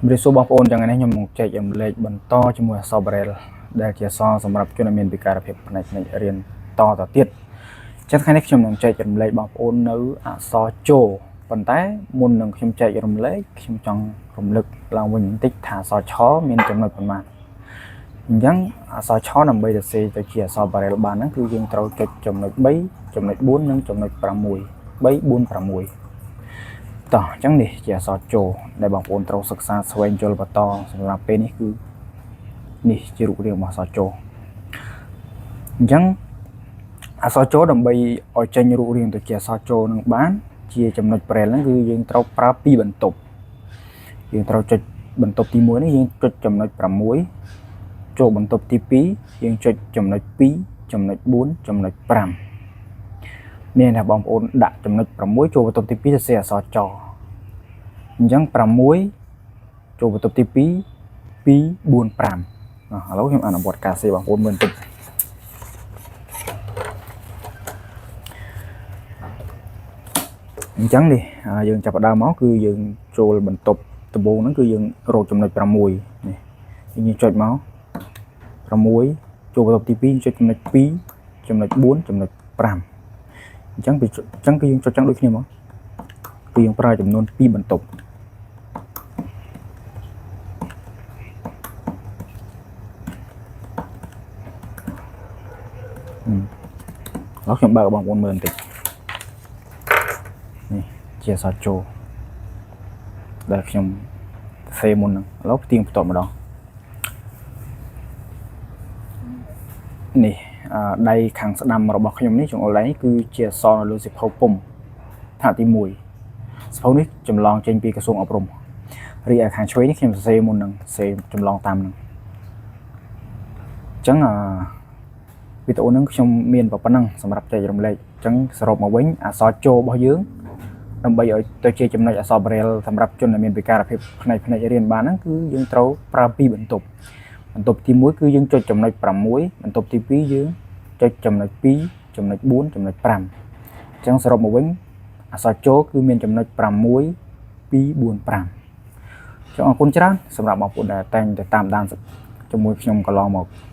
ជំរាបសួរបងប្អូនចឹងថ្ងៃនេះខ្ញុំមកចែករំលែកបន្តជាមួយអក្សរ Braille ដែលជាអក្សរសម្រាប់ជនដែលមានពិការភាពផ្នែកភ្នែករៀនតទៅទៀតចឹងថ្ងៃនេះខ្ញុំនឹងចែករំលែកបងប្អូននៅអក្សរចូលប៉ុន្តែមុននឹងខ្ញុំចែករំលែកខ្ញុំចង់រំលឹកឡើងវិញបន្តិចថាអក្សរឆមានចំណុចប៉ុន្មានអញ្ចឹងអក្សរឆដើម្បីសរសេរទៅជាអក្សរ Braille បានហ្នឹងគឺយើងត្រូវចុចចំណុច3ចំណុច4និងចំណុច6 3 4 6តោះអញ្ចឹងនេះជាអក្សរចូលដែលបងប្អូនត្រូវសិក្សាស្វែងយល់បន្តសម្រាប់ពេលនេះគឺនេះជារូបរាងរបស់អក្សរចូលអញ្ចឹងអក្សរចូលដើម្បីឲ្យចេញរូបរាងទៅជាអក្សរចូលនឹងបាន ជាចំណុច Braille ហ្នឹងគឺយើងត្រូវប្រើពីរបន្ទប់យើងត្រូវចុចបន្ទប់ទី1នេះយើងចុចចំណុច6ចូលបន្ទប់ទី2យើងចុចចំណុច2ចំណុច4ចំណុច5មានថាបងប្អូនដាក់ចំណុច6ចូលបន្ទប់ទី2សរសេរអក្សរចអញ្ចឹង6ចូលបន្ទប់ទី2 2 4 5ឥឡូវខ្ញុំអនុវត្តការសេបងប្អូនមើលបន្តិចអញ្ចឹងនេះយើងចាប់ផ្ដើមមកគឺយើងចូលបន្ទប់ដំបូងហ្នឹងគឺយើងរកចំណុច6នេះយើងចុចមក6ចូលបន្ទប់ទី2ចុចចំណុច2ចំណុច4ចំណុច5អញ្ចឹងពីអញ្ចឹងគឺយើងចុចចឹងដូចគ្នាមកគឺយើងប្រើចំនួន2បន្ទប់ឥឡូវខ្ញុំបើកបងប្អូនមើលបន្តិចនេះជាអក្សរចូលដែលខ្ញុំសេមុនហ្នឹងឥឡូវផ្ទៀងផ្ទាត់ម្ដងនេះដៃខាងស្ដាំរបស់ខ្ញុំនេះចង្អុលដៃនេះគឺជាអក្សរនៅលើសៀវភៅពុម្ពថ្នាក់ទី1សៀវភៅនេះចម្លងចេញពីក្រសួងអប់រំរីឯខាងឆ្វេងនេះខ្ញុំសរសេរមុនហ្នឹងសេចម្លងតាមហ្នឹងអញ្ចឹងអឺវីដេអូហ្នឹងខ្ញុំមានប៉ុណ្ណឹងសម្រាប់ចែករំលែកអញ្ចឹងសរុបមកវិញអក្សរចូលរបស់យើងដើម្បីឲ្យទៅជាចំណុចអក្សរ Braille សម្រាប់ជនដែលមានពិការភាពផ្នែកភ្នែករៀនបានហ្នឹងគឺយើងត្រូវប្រើពីរបន្ទប់បន្ទប់ទី1គឺយើងចុចចំណុច6បន្ទប់ទី2យើងចុចចំណុច2ចំណុច4ចំណុច5អញ្ចឹងសរុបមកវិញអក្សរចូលគឺមានចំណុច6 2 4 5ចង់អរគុណច្រើនសម្រាប់បងប្អូនដែលតែងតែតាមដានជាមួយខ្ញុំកន្លងមក។